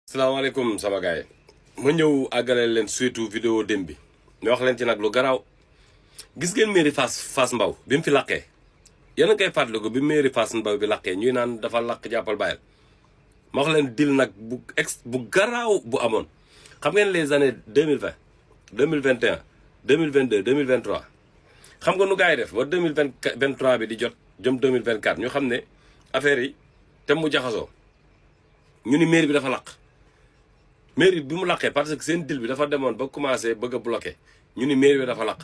salaamaaleykum sama gaay ma ñëw àggale leen surtout vidéo dem bi ñu wax leen ci nag lu garaaw. gis ngeen mairie Fass Mbaw bi mu fi laqee yéen a ngi koy fàttaliku bi mairie Fass Mbaw bi laqee ñuy naan dafa laq jàppal bàyyil ma wax leen dil nag bu garaaw bu amoon. xam ngeen les années 2020 2021 2022 2023 xam nga nu gars yi def ba 2023 bi di jot jëm 2024 ñu xam ne affaire yi te mu jaxasoo ñu ni mairie bi dafa laq. mairie bi mu laqee parce que seen dil bi dafa demoon ba commencé bëgg a bloqué ñu ni mairie bi dafa laq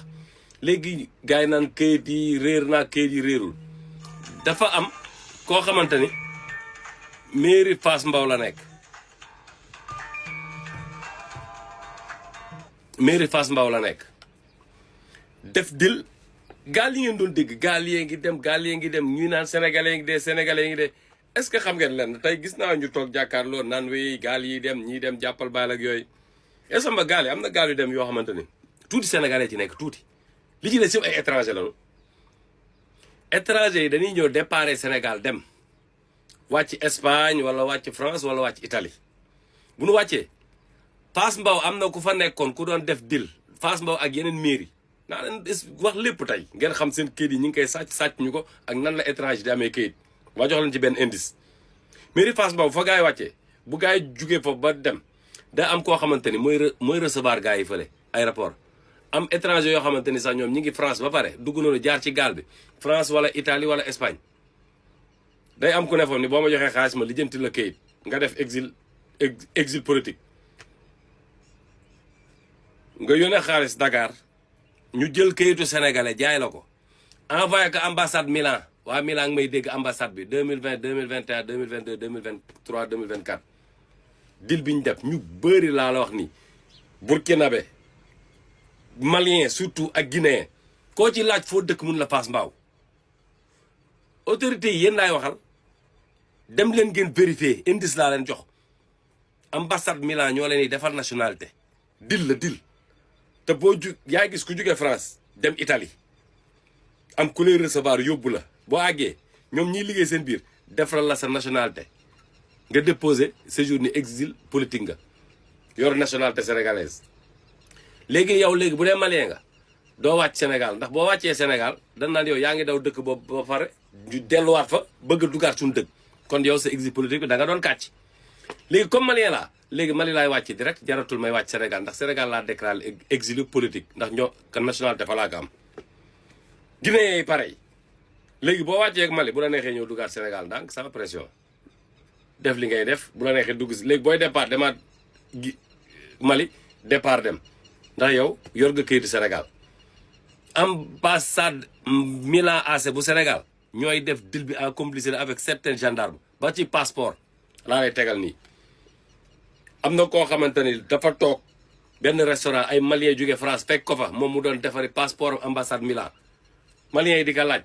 léegi gars yi naan kayit yi réer naa kayit yi réerul. dafa am koo xamante ni mairie Fass Mbaw la nekk mairie Fass Mbaw la nekk def dil gaal yi ngeen doon dégg gaal yee ngi dem ñuy naan sénégalais ngi dee est-ce que xam ngeen leen tey gis naa ñu toog jàkkaarloo naan wéy gaal yi dem ñii dem jàppal baal ak yooyu est-ce que gaal yi am na gaal yu dem yoo xamante ni tuuti sénégalais ci nekk tuuti li ci des yëpp ay étranger lañu. étranger yi dañuy ñëw déparé Sénégal dem wàcc Espagne wala wàcc France wala wàcc Italie bu nu wàccee Fass Mbaw am na ku fa nekkoon ku doon def dil Fass Mbaw ak yeneen mairie naa leen wax lépp tey ngeen xam seen kayit yi ñu ngi koy sàcc ñu ko ak nan la étranger di amee kayit. ma jox leen ci benn indice mairie Fass Mbaw fa gars yi wàccee bu gars yi jugee foofu ba dem da am koo xamante ni mooy recevoir gars yi fële aéroport am étranger yoo xamante ni sax ñoom ñi ngi France ba pare dugg noonu jaar ci gaal bi France wala Italie wala Espagne day am ku ne foofu ni boo ma joxee xaalis ma lijjanti la kayit nga def exil politique nga yónnee xaalis Dakar ñu jël kayitu sénégalais jaay la ko envoyé ko ambassade Milan. waa Milan ngi may dégg ambassade bi 2020 2021 2022 2023 2024 dil bi ñu def ñu bëri laa la wax ni burkinabé malien surtout ak guinéen koo ci laaj foo dëkk mun la Fass Mbaw autorités yi yéen laay waxal dem leen ngeen vérifier indice laa leen jox ambassade Milan ñoo leen di defal nationalité dil la dil te boo yaa gis ku jugee France dem Italie am ku lay recevoir yóbbu la boo àggee ñoom ñiy liggéey seen biir defaral la sa nationalité nga déposé séjour ni exil politique nga yor nationalité sénégalaise. léegi yow léegi bu dee malien nga doo wàcc Sénégal ndax boo wàccee Sénégal dañ naan yow yaa ngi daw dëkk boobu ba pare ñu delluwaat fa bëgg a dugaat suñu dëkk kon yow sa exil politique bi da nga doon kàcc. léegi comme malien laa léegi Mali laay wàcc direct jaratul may wàcc Sénégal ndax Sénégal laa déclaré exil politique ndax ñoo kan nationalité fa laa ko am. Guinée yi pareil. léegi boo wàccee ak Mali bu la neexee ñëw duggaat Sénégal ndànk sans pression def li ngay def bu la neexee dugg si léegi booy départ demaat Mali départ dem ndax yow yor nga këyitu Sénégal. ambassade Milan AC bu Sénégal ñooy def deal bi en complicité avec certains gendarmes ba ci passeport laa lay tegal nii. am na koo xamante ni dafa toog benn restaurant ay Maliens jóge France fekk ko fa moom mu doon defari passeport ambassade Milan Maliens yi di ko laaj.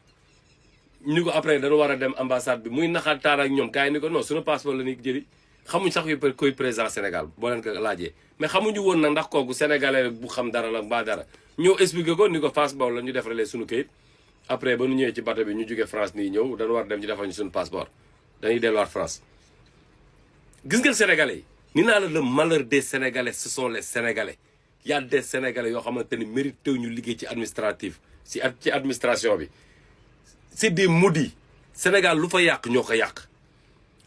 ñu ko après dañu war a dem ambassade bi muy naxataan ak ñoom gars yi ni ko non suñu passeport la ñuy jëli xamuñ sax yu koy président Sénégal boo leen ko laajee mais xamuñu woon nag ndax kooku sénégalais bu xam dara la mbaa dara ñëw expliqué ko ni ko Fass Mbaw la ñu defalee suñu këyit après ba ñu ñëwee ci bateau bi ñu jógee France nii ñëw dañu war a dem ñu defal ñu suñu passeport dañuy delluwaat France. gis ngeen sénégalais yi ni naa la le malheur des sénégalais ce sont les sénégalais y a des sénégalais yoo xamante ni mérité ñu liggéey ci administratif ci administration bi. c'est des maudits Sénégal lu fa yàq ñoo ko yàq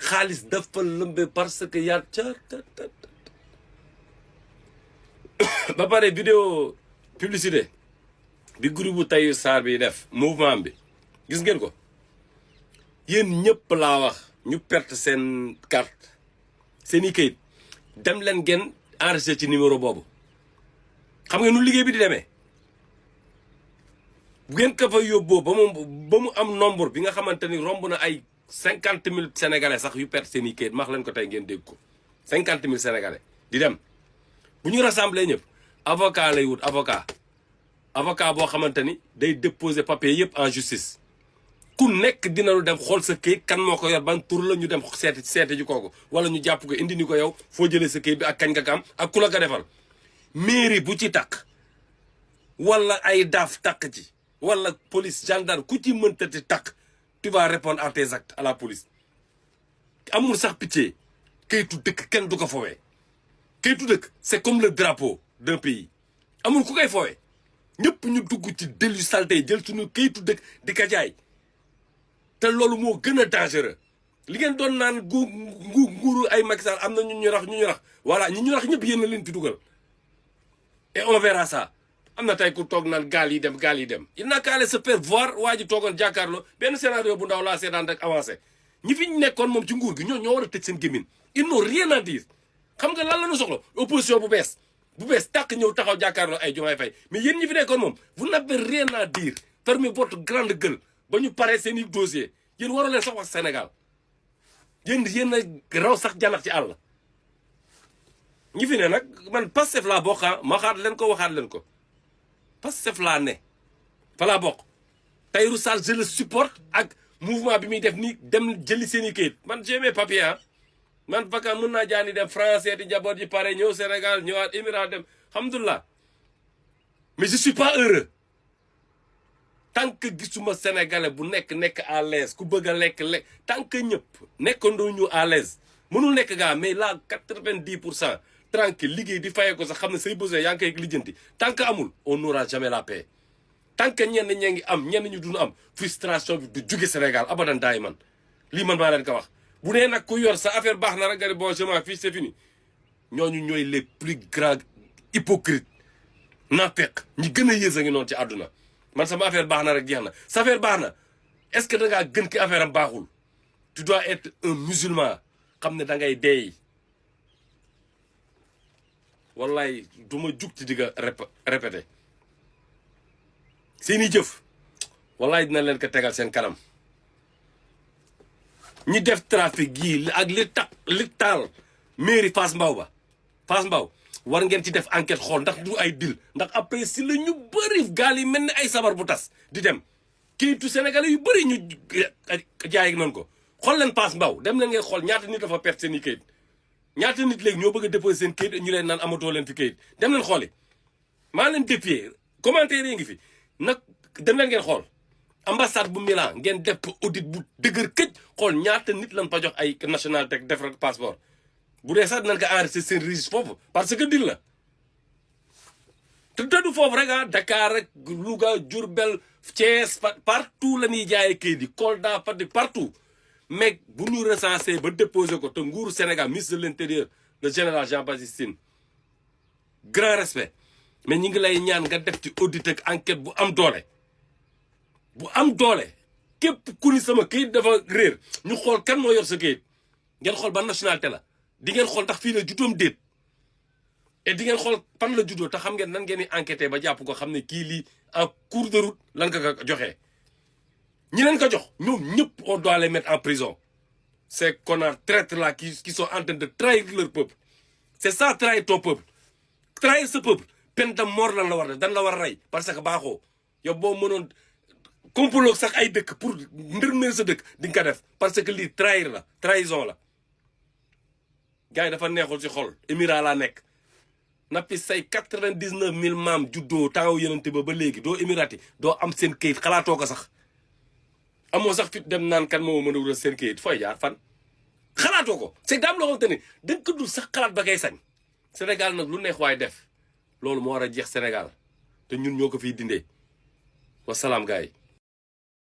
xaalis dafa lëmbe parce que yaa ba pare vidéo publicité bi groupe bu Tahirou Sarr bi def mouvement bi gis ngeen ko yéen ñëpp laa wax ñu perte seen carte seen i kayit dem leen ngeen enregistré ci numéro boobu xam nga nu liggéey bi di demee bu ngeen ko fa yóbboo ba mu am nombre bi nga xamante ni romb na ay 50 000 sénégalais sax yu perte seen i kayit max leen ko tey ngeen dégg ko 50 000 sénégalais di dem bu ñu rassemblé ñëpp avocat lay wut avocat boo xamante ni day déposer papier yëpp en justice ku nekk dinañu dem xool sa kayit kan moo ko yor ban tur la ñu dem seeti ji kooku wala ñu jàpp ko indi ni ko yow foo jëlee sa kayit bi ak kañ nga ko am ak ku la ko defal mairie bu ci takk wala ay daaf takk ci wala police gendarme ku ci mëntati takk tu vas répondre à tes actes à la police amul sax pitié kayitu dëkk kenn du ko fowee kayitu dëkk c'est comme le drapeau d'un pays amul ku koy fowee ñëpp ñu dugg ci dël yu salté jël suñu kayitu dëkk di ko jaay te loolu moo gën a dangereux li ngeen doon naan nguuru ay Macky Sall am na ñu rax voilà ñu rax ñëpp yéen a leen ci dugal et on verra ça am na tey ku toog naan gaal yi dem il n'a qu'à aller se faire voir waa ji toogoon jàkkaarloo benn scénario bu ndaw laa seetaan rek avancé ñi fi nekkoon moom ci nguur gi ñoo war a tëj seen gémmiñ ils n'ont rien à dire xam nga lan la ñu soxla opposition bu bees tàq ñëw taxaw jàkkaarloo ay Diomaye Faye mais yéen ñi fi nekkoon moom vous n'avez rien à dire fermez votre grande gueule ba ñu paree seen i dossier yéen waroo leen sax wax Sénégal yéen a raw sax janax ci àll ñi fi ne nag man Pastef laa bokk ma waxaat leen ko Pastef laa ne fa laa bokk Tahirou Sarr je le supporte ak mouvement bi muy def nii dem jëli seen i kayit man j'ai mes papiers man vacance mën naa jaani dem français di njaboot yi pare ñëw Sénégal ñëwaat Émirats dem alhamdulilah mais je suis pas heureux tant que gisuma sénégalais bu nekk à l'aise ku bëgg a lekk tant que ñëpp nekkandoo ñu à l'aise mënul nekk gaa mais là 90% tranquille liggéey di fayee ko sax xam ne say besoin yaa ngi koy lijjanti tant que amul on n'aura jamais la paix tant que ñenn ñee ngi am ñenn ñu duñu am frustration bi du jóge Sénégal abadan daay man lii man maa leen ko wax bu dee nag ku yor sa affaire baax na rek nga ne bon je m'en fiche c'est fini ñooñu ñooy les plus grands hypocrites naafeq ñi gën a yées a ngi noonu ci àdduna man sama affaire baax na rek jeex na sa affaire baax na est-ce que da ngaa gën ki affaire am baaxul tu dois être un musulman xam ne da ngay deey wallaay du ma jug ci digga répété seeni jëf wallaay dina leen ko tegal seen kanam ñi def trafic yii ak li taal mairie Fass Mbao war ngeen ci def enquête xool ndax du ay dil ndax après si la ñu bëri gaal yi mel ni ay sabar bu tas di dem kayitu sénégalais yu bëri ñu jaay noonu ko xool leen Fass Mbao dem leen ngeen xool ñaata nit dafa perte seen i kayit ñaata nit léegi ñoo bëgg a déposer seen kayit ñu leen naan amatoo leen fi kayit dem leen xooli maa leen défier commentaire yi ngi fi nag dem leen ngeen xool ambassade bu Milan ngeen def audit bu dëgër këj xool ñaata nit lañ fa jox ay nationalité def rek passeport bu dee sax dinañ ko enregistré seen registre foofu parce que dil la te tëdd foofu rek Dakar rek Louga Diourbel Thiès partout la ñuy jaayee kayit yi Kolda Fatick partout mais bu ñu recensé ba déposé ko te nguuru Sénégal ministre de l'intérieur le général Jean-Baptiste Tine grand respect mais ñi ngi lay ñaan nga def ci audit ak enquête bu am doole képp ku ni sama kayit dafa réer ñu xool kan moo yor sa kayit ngeen xool ban nationalité la di ngeen xool tax fii la juddóom déet et di ngeen xool fan la juddoo te xam ngeen nan ngeen di enquêté ba jàpp ko xam ne kii lii en cours de route lan ko joxee ñi leen ko jox ñoom ñëpp on doit les mettre en prison ces connards traîtres là qui sont en train de trahir leur peuple c'est ça trahir ton peuple trahir ce peuple peine de mort lan la war def dan la war a rey parce que baaxoo yow boo mënoon complot sax ay dëkk pour ndërmeel sa dëkk di nga ko def parce que lii trahison la gars yi dafa neexul ci xol émirat laa nekk nappi say 99 000 maam juddoo temps yenante ba léegi doo émirati doo am seen kayit xalaatoo ko sax amoo sax fit dem naan kan moo mën a wutal seen kayit fooy jaar fan xalaatoo ko c'est daam loo xamante ne da nga ko dul sax xalaat ba kay sañ Sénégal nag lu neex waay def loolu moo war a jeex Sénégal te ñun ñoo ko fiy dindee wasalaam gars yi